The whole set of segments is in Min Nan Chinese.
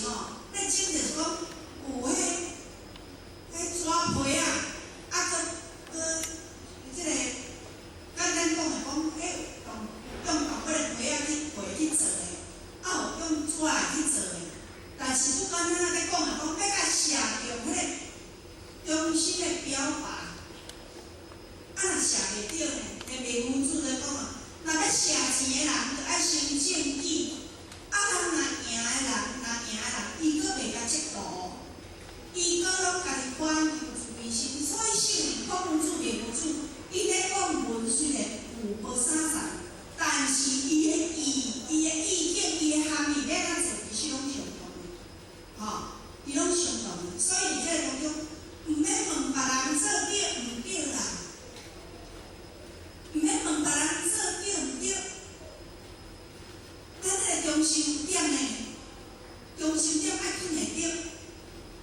吼，咧種就是講有彼紙皮啊，啊，閣閣這個簡單講來講，彼用用動物的皮仔去皮去做的，啊有用紙來去做的。但是不管怎啊咧講來講，欲共射中彼個中心的標靶，啊若射袂著呢？彼賣牛主咧講啊，若欲射錢的人，著愛先證據。啊，人若贏的人，若贏的人，伊閣袂共折墮，伊閣攏家己反求慈悲心。所以聖人孔子、孟子，伊咧講文雖然有無相仝，但是伊的意、伊的意境、伊的含義欲按怎做，其實攏相同的，吼，伊攏相同的。所以佇這個當中，毋免問別人做對毋對啦，毋免問別人做對毋對。咱這個中心點呢，中心點愛囥會著，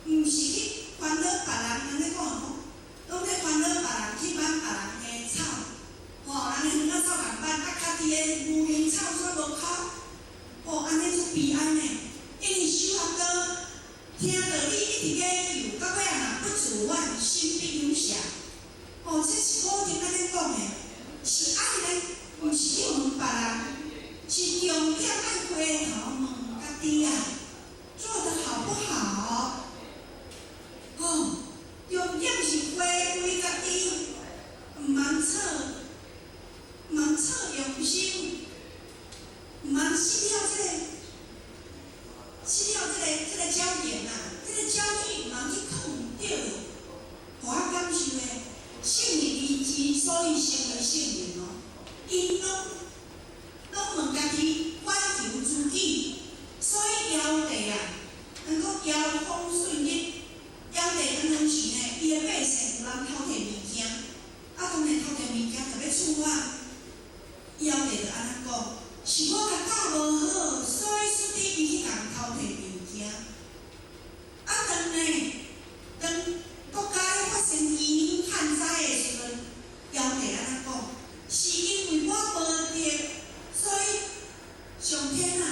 毋是去煩惱別人，按呢講講，攏咧煩惱別人去挽別人的草，吼，人的園仔草共挽，啊，家己的牛奶草煞無剾，吼，按呢足悲哀呢。因為修學道，聽著你一直研究，到尾啊若不自反，心必有邪。吼，這是古經按呢講的，是愛呢，毋是去問別人。是重點愛回頭問家己啊，做得好不好？哦，重點是回歸家己，毋通錯，毋通錯用心，毋通失了這個，失了這個焦點啊，這個焦點毋通去囥毋著的。予我感受的，聖人伊之所以成為聖人哦，𪜶攏攏問家己，反求諸己，所以堯帝啊，人講堯風順日，堯帝當陣時呢，伊的百姓有人偷摕物件，啊，當然偷摕物件就欲處罰，堯帝就按呢講，是我共教無好，所以使得伊去共偷摕物件。啊，當呢，當國家咧發生飢荒旱災的時陣，堯帝按呢講，是因為我無德，所以上天啊，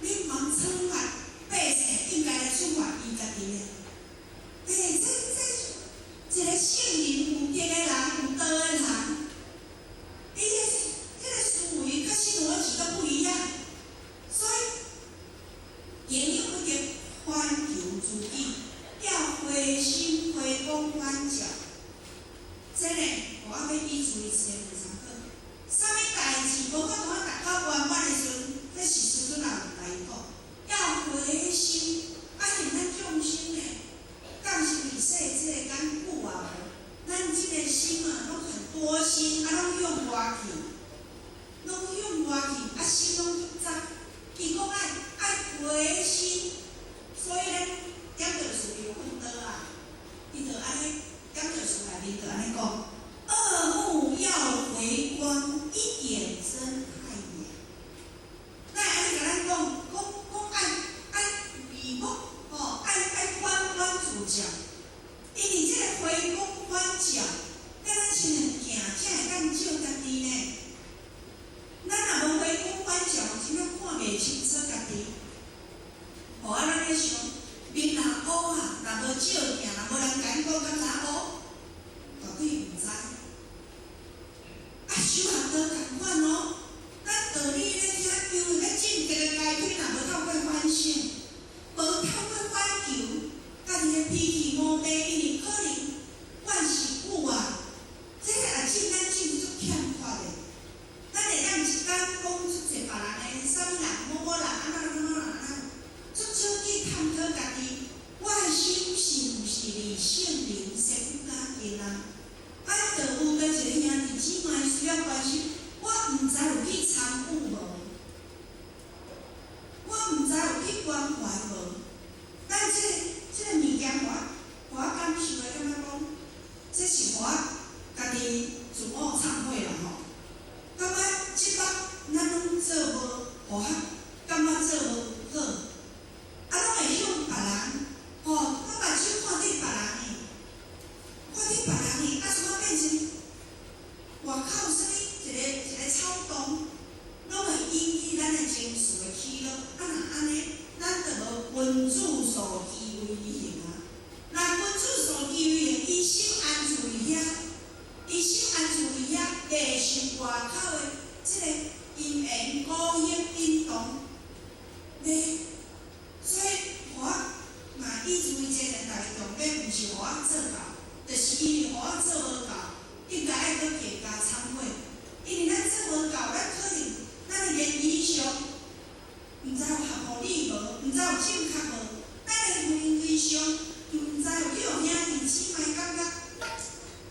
你毋通懲罰百姓，應該來處罰伊家己的。欸，這一個聖人有德的人，有道的人，伊的這個思維佮新邏輯都不一樣，所以營養不得反求諸己，要回心回光返照。這呢，我欲以注意一個問參考。啥物代誌無法度達到圓滿的時陣，這是師尊也有共伊講，要回心，啊，因咱眾生呢，降生佇世這個間久啊無，咱這個心啊，攏很多心，啊，攏向外去，攏向外去，啊，心攏足雜。伊講愛愛回心，所以咱點著是有奮鬥啊，伊就按呢，點著書內面就按呢講。二目要回光，一點真太陽。那按呢共咱講，講講愛愛回目，吼，愛愛反觀自照。因為這個回光返照，咱親像鏡才會當照家己呢。咱若無回光返照，真正看袂清楚家己。吼啊，咱咧想，面若烏啊，若無照鏡，若無人共咱講，敢知烏？絕對毋知。啊，修學道仝款哦，咱道理咧聽，因為咧正直的階梯，若無透過反省，無透過反求，家己的脾氣毛病，因為可能慣勢久啊，這個也進咱進足欠缺的。咱會當一工講足濟別人的，啥物人、某某人，按怎按怎按怎，足少去探討家己，我的心是毋是離聖靈師父較近啊？啊，就有佗一個兄弟姊妹需要關心，我毋知有去參與無？我毋知有去關懷無？咱這個物件，予我感受的感覺講，這是予我家己自我懺悔啦吼。感覺這擺咱攏做無，予較感覺做無好，啊，攏會向別人，吼，我目睭看佇別人的，看佇別人的，啊，怎啊變成外口啥物一個一個草叢，子數機微行啊。若君子數機微行，伊心安住佇遐，伊心安住佇遐，袂受外口的這个因緣果行震動。咧，所以予我嘛以注意這個，逐个重點毋是予我做到，就是因為予我做無夠，應該愛閣加加懺悔。因為咱做無夠，咱可能咱的言語上，毋知有合乎理無，毋知有正確無，咱的行為上，毋知有去予兄弟姊妹感覺，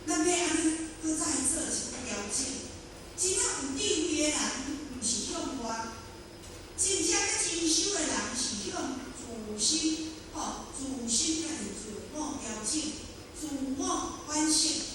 咱欲按怎閣再做一個調整。真正有智慧的人，毋是向外，真正咧真修的人是向自心，吼，自心家己自我調整、自我反省。